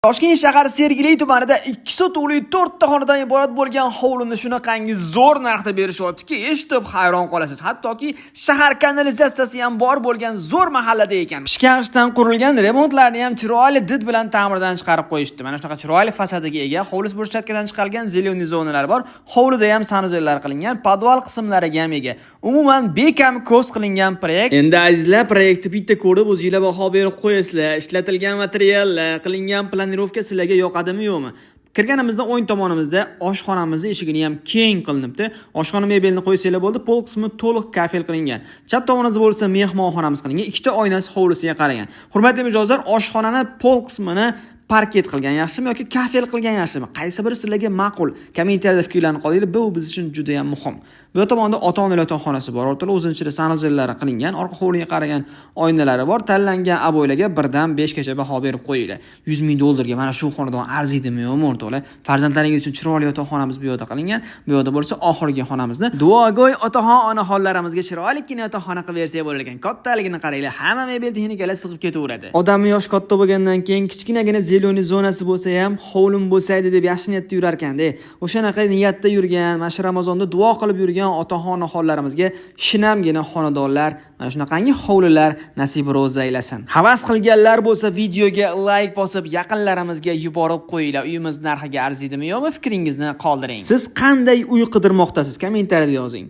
Toshkent shahari Sergeli tumanida 2 sotuvli 4 ta xonadan iborat bo'lgan hovlini shunaqangi zo'r narxda berishyaptiki, eshitib hayron qolasiz. Hattoki shahar kanalizatsiyasi ham bor bo'lgan zo'r mahallada ekan. Pishgan g'ishtdan qurilgan, remontlarni ham chiroyli did bilan ta'mirdan chiqarib qo'yishdi. Mana shunaqa chiroyli fasadiga ega, hovlisi брусчатка dan chiqarilgan, зелёный zonalar bor. Hovlida ham санузел lar qilingan, podval qismlariga ham ega. Umuman bekam ko'z qilingan proyekt. Endi, azizlar, proyektni bitta ko'rib o'zingizlar baho berib qo'yasizlar. Ishlatilgan materiallar, qilingan планировка sizlarga yoqadimi, yo'qmi? Kirganimizda o'ng tomonimizda oshxonamizni eshigini ham keng qilinibdi. Oshxona mebelini qo'ysanglar bo'ldi, pol qismi to'liq kafel qilingan. Chap tomonimizda bo'lsa mehmonxonamiz qilingan, ikkita oynasi hovlisiga qaragan. Hurmatli mijozlar, oshxonani pol qismini parket qilgan yaxshimi yoki kafel qilgan yaxshimi? Qaysi biri sizlarga ma'qul? Kommentariyada fikrlarni qoldiringlar. Bu biz uchun juda ham muhim. Bu tomonda ota-onalar yotoqxonasi bor. O'rtada o'zini ichida санузел lari qilingan, orqa hovliga qaragan oynalari bor. Tanlangan обой larga birdan 5 gacha baho berib qo'yinglar. 100 ming dollarga mana shu xonadon arzidimi, yo'qmi, o'rtoqlar? Farzandlaringiz uchun chiroyli yotoqxonamiz bu yerda qilingan. Bu yerda bo'lsa oxirgi xonamizni duogo'y otaxon onaxonlarimizga chiroylikkina yotoqxona qilib bersak bo'lar ekan. Kattaligini qaranglar, hamma mebel texnikalar sig'ib ketaveradi. Odamni yoshi katta bo'lgandan keyin kichkinagina зелёный zonasi bo'lsa ham hovlim bo'lsaydi deb yaxshi niyatda yurar ekanda. O'shanaqa niyatda yurgan, mana shu Ramazonda duo qilib yurgan otaxon onaxonlarimizga shinamgina xonadonlar, mana shunaqangi hovlilar nasib ro'za aylasin. Havas qilganlar bo'lsa videoga layk bosib, yaqinlarimizga yuborib qo'yinglar. Uyimiz narxiga arziydimi, yo'qmi, fikringizni qoldiring. Siz qanday uy qidirmoqdasiz? Kommentariyada yozing.